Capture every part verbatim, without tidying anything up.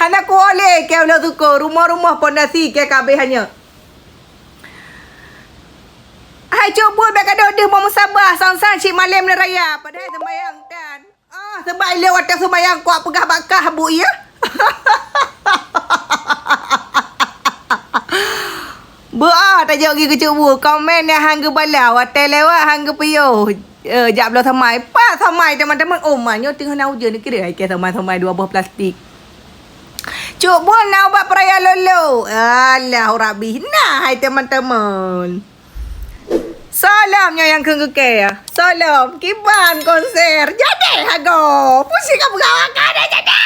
Hana kuwoe lé keu lôn syukur, rumoh-rumoh pondasi keu kabeh hanyot. Hai Cut Bul, bèk gadôh deuh meusaboh, sang-sang cit malém raya, padahai seumayang tan. Ah, seubab ilèe watèe seumayang kuat peugah bak kah bu ie. Beuah tajak geuh keu Cut Bul, komen nyang han geubalah, watèe lewat han geupiôh. Eh, jak bloe somai. Pat somai teman-teman. Oh, ma nyoe teungoh na ujeuen, kira ai kèe somai-somai dua boh plastik. Cut Bul na ubat peuraya lolo. Allahu Rabbi. Nah, hai teman-teman. Salam nyoe nyang kheun keu kèe. Salam. Kiban konser. Jadi hago. Pusi ka peugah awak ka ada jadi.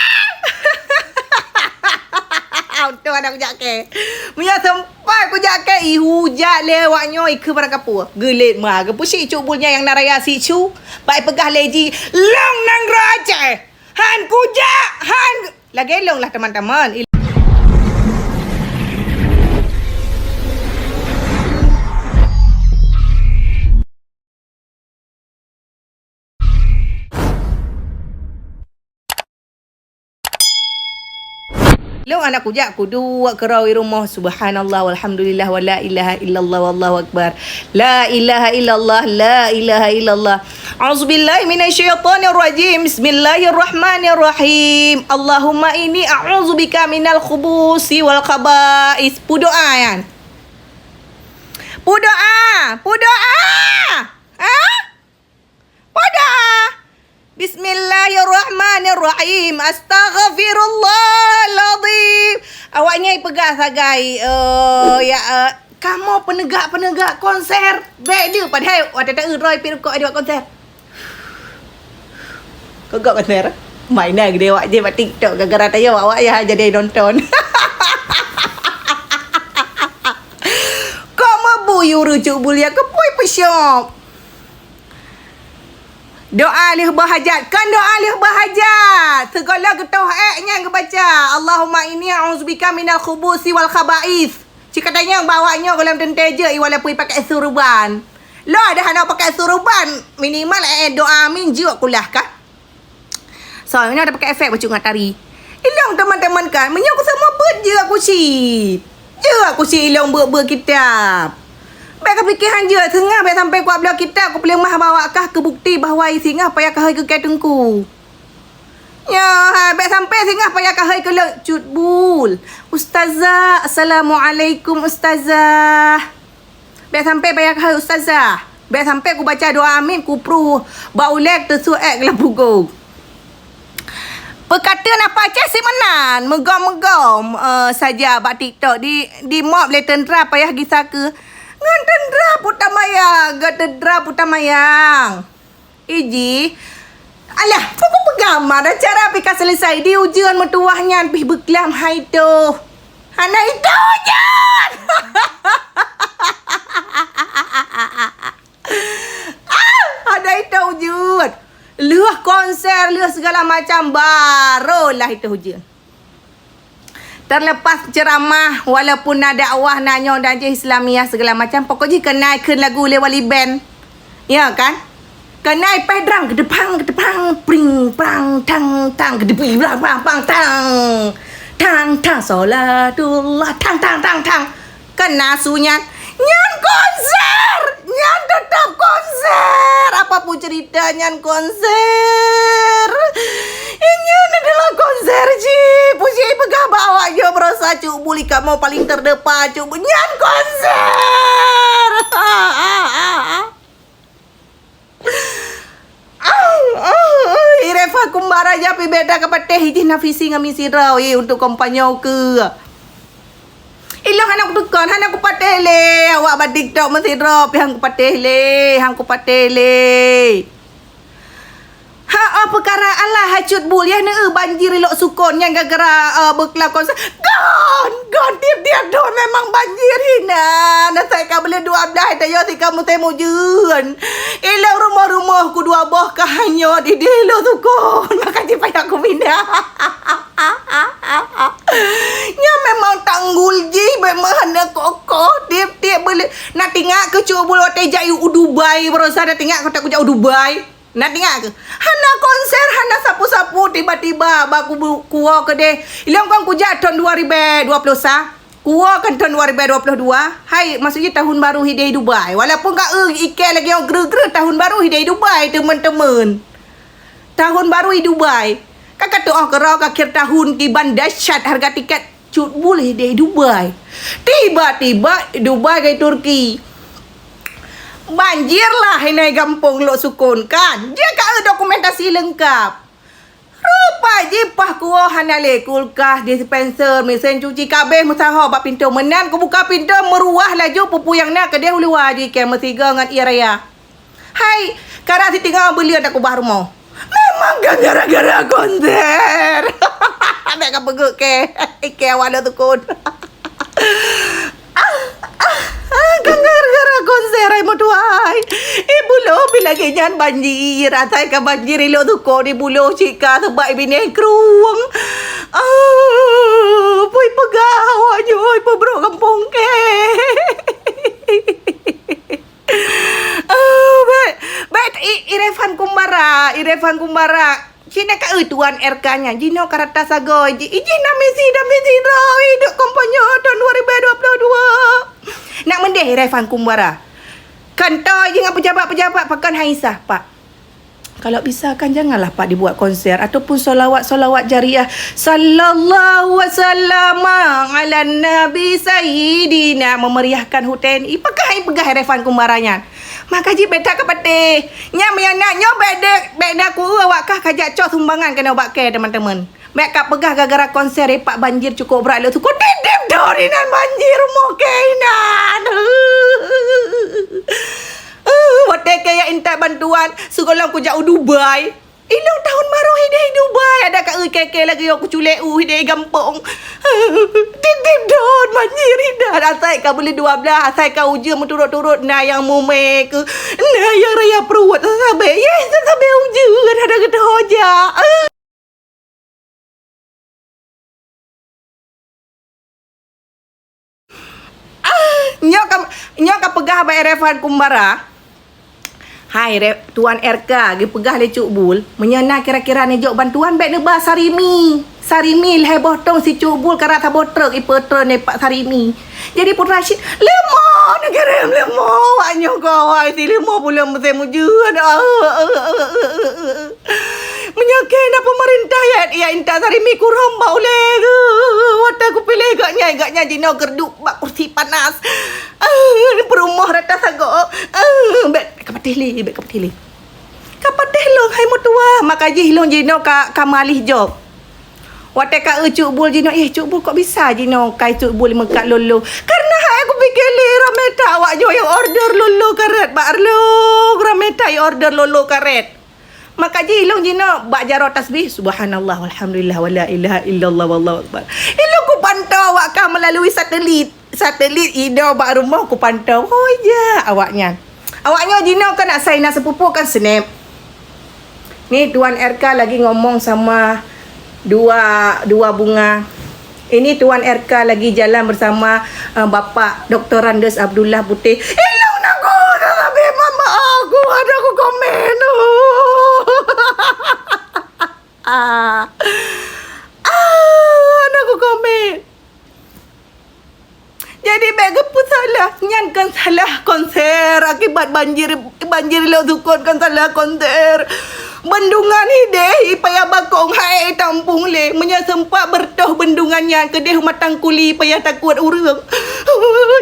Untung ada kujak kèe. Meunyo sempat kujak kèe, ih, hujat lé awak nyoe ikeu barang kapur. Geulet ma, geupusi Cut Bul nyan nyang na raya sicu. Bak peugah lé jih, lôn nanggroe Aceh. Han kujak, han. Lagèe lôn lah, teman-teman. Lôn aneuk kujak kuduek keurawi rumoh, subhanallah, walhamdulillah, wala ilaha illallah, wallahu akbar. La ilaha illallah, la ilaha illallah. A'udzubillahi minasyaitonirrajim. Bismillahirrahmanirrahim. Allahumma inni a'udzubika minal khubusi wal khaba'is. Pu doa nyan. Pu doa. Pu doa. Ha? Pada. Bismillahirrahmanirrahim. Astaghfirullahalazim. Awak nyan peugah sagai, eh, ya, eh, kamoe peunegak-peunegak konser. Bèk deuh, padahai watèe ta-eu droe pih rukok di konser. Kogok konser. Mainan gede awak je bak TikTok gara-gara tayong awak ya jadi nonton. Kok meubuyuru Cut Bul ya keupui peusyok. Doa lheueh beuhajat. Kon doa lheueh beuhajat. Sigohlom geutoh èk nyan geubaca, "Allahumma inni a'udzubika minal khubusi wal khaba'its." Cit ka tanyong bak awak nyoe gohlom teuntèe jeuet, walaupun pakai suruban. Lôn dah hana pakai suruban, minimal, eh, eh, doa amin jeuet kulah kan. So, nyoe dah pakai efek bacut ngon tari. Ilong teman-teman kan, meunyoe kuseumue beuet jeuet kucit. Jeuet kucit ilong beuet-beuet kitab. Bèk kapike han jeuet, seungah bèk sampai kuat bloe kitab, kupeuleumah bak awak kah keu bukti bahwa i singoh payah kahôi keu kèe teungku. Nyoe, hai, bèk sampai seungah payah kahôi keu lôn, Cut Bul. Ustazah, assalamualaikum, Ustazah. Bèk sampai payah kahôi Ustazah. Bèk sampai kubaca doa amin, kupruh bak ulèe teusut èk lam pugoe. Peukateun apa Aceh si meunan, meugom-meugom, eh, saja bak TikTok di, di mob lé teuntra payah gisa keu ngon teuntra putamayang, ngon teuntra putamayang. Iji, alah, pokok peugama dah cara pih ka selesai di ujeuen meutuwah nyan pih beuklam hai toh. Hana itu ujeuen. Ah, hana itu ujeuen. Lheueh konser, lheueh segala macam, barolah itu ujeuen. Terlepas ceramah, walaupun na dakwah, na nyoe dan jih Islamiah segala macam, pokok jih keunan kheun lagu lé Wali Band. Ya kan? Keunan pèh drum, gedepang, gedepang, pring, prang, tang, tang, gedepi, blang, blang, blang, tang. Tang, tang, solatullah, tang, tang, tang, tang. Kan na su nyan. Nyan konser! Nyan teutap konser! Apapun cerita nyan konser! Nyan adalah konser jih! Puji peugah bak awak nyoe beurasa Cut Bul kamoe paling terdepan, Cut Bul. Nyan konser! Ah, ah, ah, Irefa kumbara ja pih beda ka patéh ijih Nafisi ngon Misira, eh, untuk kampanye ke. Ilong hana kutukon, hana kupatéh lé. Awak bak TikTok Misira pih han kupatéh lé, han kupatéh lé. Ha, oh, peukara Allah hai Cut Bul, yah neu banjir ilok sukon nyan gara-gara, eh, beuklam konser. Gon, gon, tiep-tiep thôn memang banjir hinan. Asai ka buleuen dua blah, tayo si ka musém ujeuen. Ilong rumoh-rumoh ku dua boh ka hanyot idéh ilong sukon. Maka jipayah kupindah. Nyan memang tanggul jih, memang hana kokoh. Tiep-tiep buleuen. Na tingat keu Cut Bul watèe jak u Dubai, barosa na tingat keu tak kujak u Dubai. Na tingat keu? Hana konser, hana sapeue sapeue tiba-tiba bak kubu-, kuwoe keudeh. Ilôn kon kujak thon dua ribèe dua ploh sa. Kuwoe kan thon dua ribèe dua ploh dua. Hai, maksud jih tahun baru hideh Dubai. Walaupun ka eu ikèe lagèe nyoe gre-gre tahun baru hideh Dubai, teman-teman. Tahun baru di Dubai. Ka katu'oh keudroe ka akhir tahun kiban dahsyat harga tiket. Cut Bul hideh Dubai. Tiba-tiba Dubai ka Turki. Banjir lah inan gampông Lhoksukon kan. Jeuet ka eu dokumentasi leungkap. Rupa jih paih kuwoe hana lé kulkas, dispenser, mesin cuci, ka abéh meusaho bak pintoe. Meunan kubuka pintoe, meuruah laju peue-peue nyang na keudeh u luwa jih, ikèe meusigoe ngon ie raya. Hai, karap siteungoh buleuen takeubah rumoh. Memang kan gara-gara konser. Bèk kapeugeuk kèe. Ikèe awak Lhoksukon. Ah, ah, ah, kan gara-gara konser, hai meutuwah. Ibu lôn pih lagèe nyan banjir. Asai ka banjir i Lhoksukon, ibu lôn cit ka seubab i binéh krueng. Ah, peue ipeugah awak nyoe, ipeubrôk gampông kèe. Oh, bèk, bèk, I-, Irfan Kumbara, Irfan Kumbara. Cit na ka eu Tuan R K nyan, jinoe ka rata sagoe jih. Ijih na misi, na misi droe, iduek kompanyong thon dua ribèe dua ploh dua. Nak meudeh Irfan Kumbara. Kantô jih ngon peujabat-peujabat pakon hai sah, Pak. Kalau bisa kan janganlah Pak dibuat konser ataupun solawat-solawat jariah, sallallahu wasallama ala nabi sayyidina, memeriahkan hutén. Ipakah ipeugah Irfan Kumbara nyan. Maka jih bèk that ka patéh. Nyan meunan nyoe bèk dek, bèk na kueu awak kah ka jak cok sumbangan keunoe bak kèe, teman-teman. Bèk kapeugah gara-gara konser ipak banjir cukôp brat Lhoksukon. Dip-dip dot inan banjir rumoh kèe inan. Eh, watèe kèe jak intat bantuan, sigohlom kujak u Dubai. Ilôn tahun baru hideh Dubai, adak ka eu kèe-kèe lagèe nyoe kuculèe u hideh gampông. Dip-dip dot banjir inan, asai ka buleuen dua blah, asai ka ujeuen meuturot-turot na nyang mumè keu, na nyang raya pruet sabe. Yeh, sabe ujeuen hana geuteuho jak. Ah, nyoe ka, nyoe ka peugah bak Irfan Kumbara. Hai, Re-, Tuan R K, geupeugah lé Cut Bul, meunyoe na kira-kira neujok bantuan, bèk neuba Sarimi. Sarimi lhèe boh tong, si Cut Bul karap saboh trok ipeutrön nibak Sarimi. Jadi Putra Syed, leumo neukirém leumo, awak nyoe kawai si leumo buleuen musém ujeuen. Meunyoe kèe na peumeurintah, ya, ya intat Sarimi kurhom bak ulèe. Watèe kupiléh gobnyan, gobnyan jinoe geuduek bak kursi panas. Peurumoh rata sagoe. Bèk kapatéh lé, bèk kapatéh lé. Kapatéh lôn hai meutuwah, maka jih lôn jinoe ka, ka malih jok. Watèe ka eu Cut Bul jinoe, eh, Cut Bul kok bisa jinoe kai Cut Bul meukat lôn-lôn. Karena hai kupike lé ramè that awak nyoe nyang order lôn-lôn karét bak lôn, ramè that nyang order lôn-lôn karét. Maka jih ilôn jinoe bak jaroe tasbih, subhanallah, walhamdulillah, wala ilaha illallah, wallahu akbar. Ilôn kupantô awak kah meulalu satelit. Satelit inoe bak rumoh kupantô. Oh ya, awak nyan. Awak nyoe jinoe kan asai na seupupuk kan snap. Ni Tuan R K lagi ngomong sama dua, dua bunga. Ini Tuan R K lagi jalan bersama, eh, Bapak Doktor Randes Abdullah Putih. Ilôn na ku sabe mama aku ada ku komen. Ah. Ah, ada ku komen. Jadi bèk geupeusalah, nyan kan salah konser akibat banjir, banjir Lhoksukon kan salah konser. Bendungan hideh payah bakong hai tampung lé. Meunyoe seumpat beureutoh bendungan nyan keudeh matang kuli payah takot ureueng.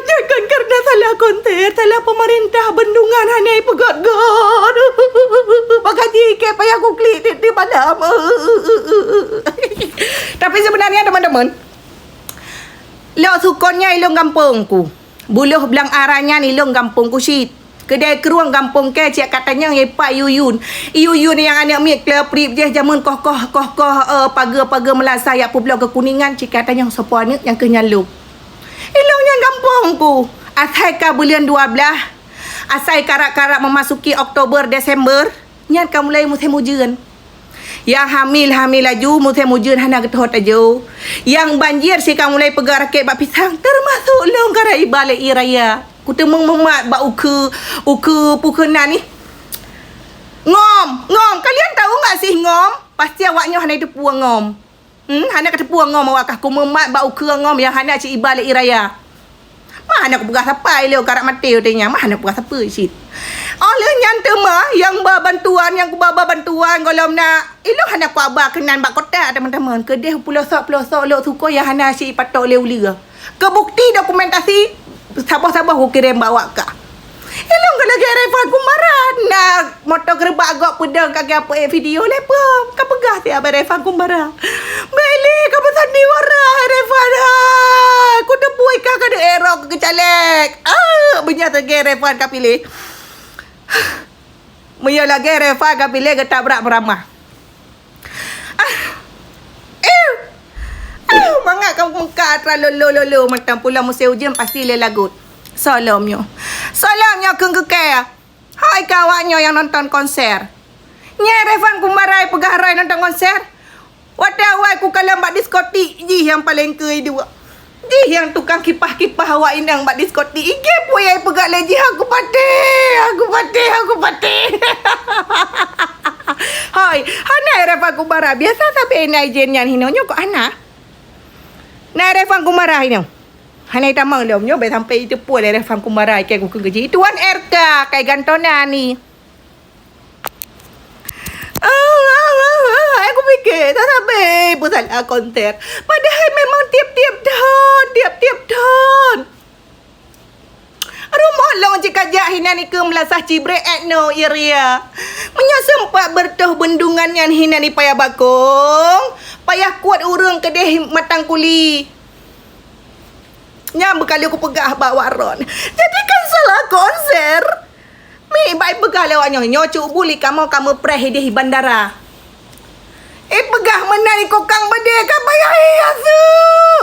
Nyan kan karena salah konser, salah peumeurintah bendungan hana ipeugöt-göt. Maka jih kèe payah kuklik tiep-tiep malam. Tapi sebenarnya teman-teman, Lhoksukon nyan ilôn gampông ku. Buloh Blang Ara nyan ilôn gampông ku cit. Keudè krueng gampông kèe cit ka tanyong ipak Yuyun. Yuyun nyang aneuk miet kleuprip jih jameun koh-koh, koh-koh, eh, pageue-pageue meulasah jak peubloe keu Kuningan cit ka tanyong soe po aneuk nyang keu nyan lôn. Ilôn nyan gampông ku. Asai ka buleuen dua blah, asai karap-karap memasuki Oktober, Desember, nyan ka mulai musém ujeuen. Nyang hamil-hamil laju, musém ujeuen hana geuteuhôt laju. Nyang banjir si ka mulai peugah rakét bak pisang, teumasok lôn ka raya iba lé ie raya. Kuteumeung mumat bak ukeue, ukeue peue keunan ih. Ngom, ngom, kalian tahu nggak sih ngom? Pasti awak nyoe hana jiteupeue ngom. Hmm, hana kateupeue ngom awak kah, kumeumat bak ukeue ngom nyang hana cit iba lé ie raya. Mah hana kupeugah sapeue ilôn, karak maté watée nyan, mah hana kupeugah sapeue cit. Óh lheueh nyan teuma nyang ba bantuan, nyang kuba-ba bantuan gohlom na, ilôn hana kuba keunan bak kotak teman-teman. Keudeh peulosok-peulosok lôn sukon nyang hana cit ipatok lé uleue. Keu bukeuti dokumentasi, saboh-saboh kukirém bak awak kah. Ilôn ka lagée Revan Kumbara, na moto geureubak gob peudong ka geupeuék video lé peue. Ka peugah siat bak Revan Kumbara, "Bèk lé ka meusandiwara, hai Revan, hai! Kuteupeue ka keuneuk ék rot keu caleg. Ah, beunyan lagée Revan ka piléh. Meunyoe lagée Revan ka piléh, geutabrak meuramah." Ah. Ew. Ew, mangat ka meuka atra lolo-lolo mantong, pulang musém ujeuen pasti lé lagot. Soe lom nyoe. Soe lom nyoe keueng keukée. Hai ka awak nyoe nyang nonton konser. Nyang Revan Kumbara peugah hai nonton konser. Watée awai kukalon bak diskotik jih nyang paleng keu duek. Jih nyang tukang kipah-kipah awak inong bak diskotik. Igé peue nyang ipeugah lé jih, aku patéh, aku patéh, aku patéh. Hoi, hana Revan Kumbara. Biasa sabe na ijen nyan hinoe, nyoe kok hana? Na Revan Kumbara hinoe. Hana itamong lom nyoe, bèk sampai iteupeue lé Revan Kumbara, ikei kukheun keu jih. Tuan R K, kai gantonan ni. Ah, ah, ah, ah, aku pikir, tak sabe peue salah konser. Padahai memang tiep-tiep thon, tiep-tiep thon. Rumoh lôn cit kajak hinan ikeue meulasah cibrek etno iria. Meunyoe seumpat beureutoh beundungan nyan hinan ipayah bakong, payah kuet ureueng keudeh matang kuli. Nyan beukalon kupeugah bak Wak Ron. Jadi kan salah konser. Mi, bak ipeugah lé awak nyoe, nyoe Cut Bul kamoe ka meupreh ideh i bandara. Ipeugah meunan iko kang beudé ka payah ié asu.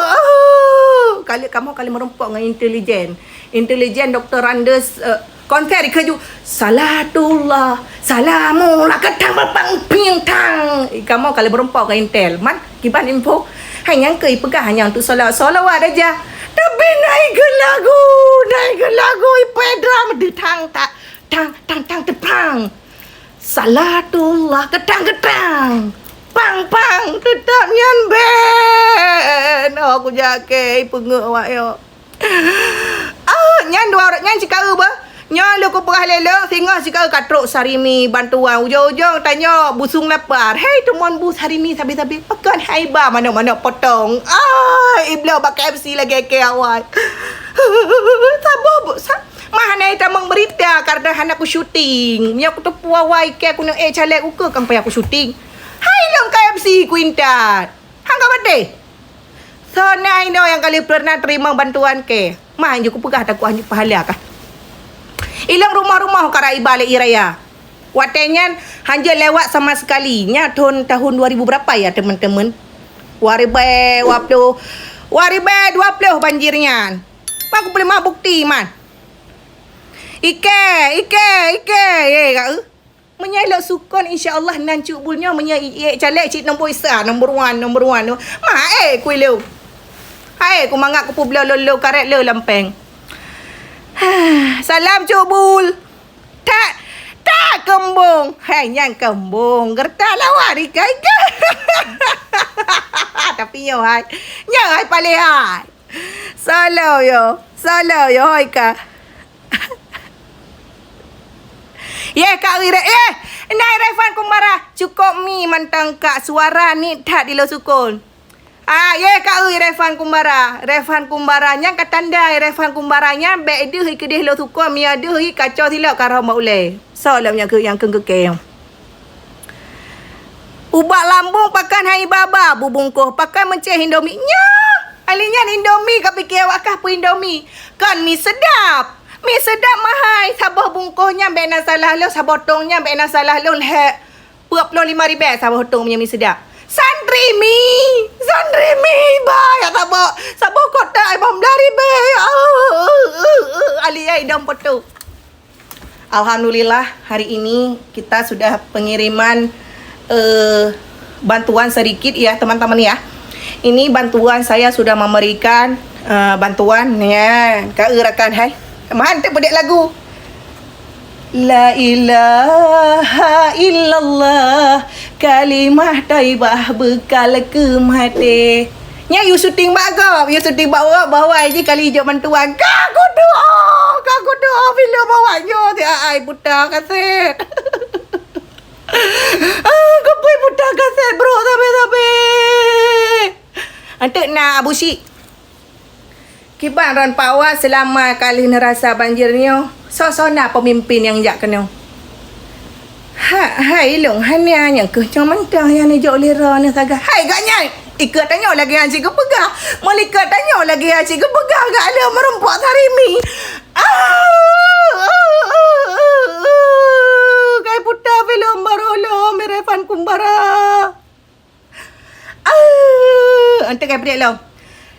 Oh. Ka lheueh kamoe ka lheueh meurumpok ngon intelijen. Intelijen doktor Randes, eh, konser ikheun ju, "Salatullah, salamullah, keutang beupang ping tang." Kamoe ka lheueh meurumpok ngon intel. Man, kiban info. Hai nyang keu ipeugah hanya untuk salawat-salawat aja. Tapi na ikheun lagu, na ikheun lagu, ipedram di tang tak. Tang, tang, tang, tepang. Salatullah, ketang, ketang. Pang, pang, teutap nyan ben. Oh, kujak kei peungeuh awak yo. Ah, nyan dua orang nyan cikaeu bah. Nyan lé kupeugah lé lé, singoh cikaeu ka trok Sarimi bantuan. Ujong-ujong tanyoe busung lapar. Hei, teumon bu Sarimi sabe-sabe. Pakon hai ba manok-manok potong. Ah, ibloe bak K F C lagèe kei awai. Saboh bu, sa-, Mah hana itamong beurita karena hana kusyuting. Meunyoe kuteupeue awai kei keuneuk ék caleg ukeue kan payah kusyuting. Hai lôn K F C kuintat. Hang ka maté. Soe na inoe nyang ka lheueh peureunah teurimong bantuan kei? Mah hanjeuet kupeugah takot hanjeuet pahala kah? Ilong rumoh-rumoh ka raiba lé ie raya. Watèe nyan hanjeuet lewat sama sekali. Nyan thon, tahun dua ribu berapa ya, teman-teman? Dua ribu dua puluh, dua ribu dua puluh banjir nyan. Mak kupeuleueh mak bukti, man. Ike, ike, ike. Eh, ka, eh. Meunyoe lôn sukon, insya Allah nan Cut Bul nyoe, meunyoe i-, i-, caleg cit nombor isa, nombor one, nombor one. Mak, eh, kui lôn. Hai, ku mangat kupeubloe lôn, lôn karet lôn lam pèng. Salam Cut Bul. Tak, tak keumbong. Hai, nyan keumbong. Geureutak lawan ikai. Tapi nyoe hai. Nyoe hai paleng hai. Salah yo. Salah yo hai ka. Yeh, Kak Wira. Eh, nai Revan Kumbara. Cukup mi mantong Kak, suara ni that di lo sukon. Ah, ye ka ui Revan Kumbara. Revan Kumbara nyan ka tanda Revan Kumbara nyan bèk deuh i keudeh lôn sukon, meunyoe deuh i kacau silop ka rhom bak ulèe. Soe lom nyang keu, nyang keu geukée. Ubak lambung pakan hai baba, bubungkoh pakan meucéh Indomie. Nyoe! Ali nyan Indomie ka pike awak kah peue Indomie. Kon mi seudap. Mi seudap mahai, saboh bungkoh nyan bèk na salah lôn, saboh tong nyan bèk na salah lôn lhèe. Peuet ploh lima ribèe saboh tong meunyoe mi seudap. Santri mi, santri mi, bah, ya saboh, saboh kotak lima belas ribèe. Au, au, au, au, ali ai dong poto. Alhamdulillah, hari ini kita sudah pengiriman, eh, bantuan sedikit ya, teman-teman ya. Ini bantuan saya sudah memberikan, eh, bantuan ya, ka eu rakan hai. Mantap pedek lagu. La ilaha illallah, kalimah thaibah beukal keu maté. Nyan yue syuting bak gob, yue syuting bak gob, bahwa jih kali jok bantuan. Ka kudoa, ka kudoa filem awak nyoe, si Aai puta kaset. Ah, keupeue puta kaset, bro, sabe-sabe. Anteuk na Abu Syik. Kiban ron pawa seulama ka lheueh neurasa banjir nyoe, soe-soe na peumimpin nyang jak keunoe? Ha, hai lôn hana nyang keuh nyoe mantong nyang neujok lé droeneuh sagai. Hai gobnyan! Ikot tanyoe lagèe nyang cit geupeugah. Meulikot tanyoe lagèe nyang cit geupeugah gak lôn meurumpok Sarimi. Ah! Kai puta filem barô lôn, Irfan Kumbara. Ah, anteuk kai peudiek lom.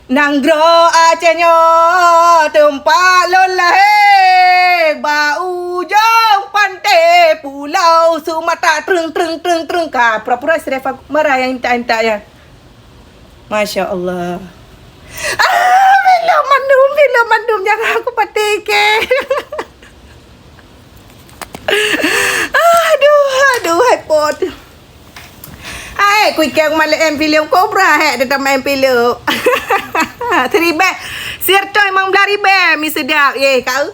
Nanggroe Aceh nyoe teumpat lôn lahé, bak ujong panté pulau Sumatra, treng, treng, treng, treng. Ka pura-pura si Irfan Kumbara nyang intat-intat nyan. Masya Allah. Ah, filem mandum, filem mandum, jangan aku patéke. Aduh, aduh, hai pot. Hai, kuikeng malèe em filem kobra, hai, teutap main filem. Seribèe, siratoh limong blah ribèe, mi seudap, ye, kau.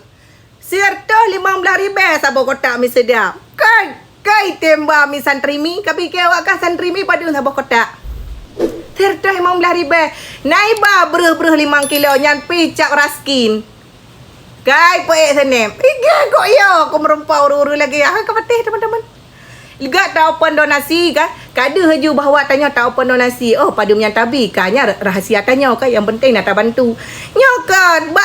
Siratoh limong blah ribèe saboh kotak mi seudap. Kai, kai temba mi santri mi, ka pikée awak kah santri mi padum saboh kotak. Siratoh limong blah ribèe, naiba breuh-breuh limong kilo, nyan pih cap raskin. Kai peuék seuném. Iga kok yo, ku meurumpok ureueng-ureueng lagèe, ah, ka patéh, teman-teman. Gat ta open donasi, kan? Ka deuh laju bahwa tanyoe ta open donasi. Oh, padum nyang tabi, ka nyan rahsia tanyoe, kan? Yang penting na tabantu. Nyoe kan, ba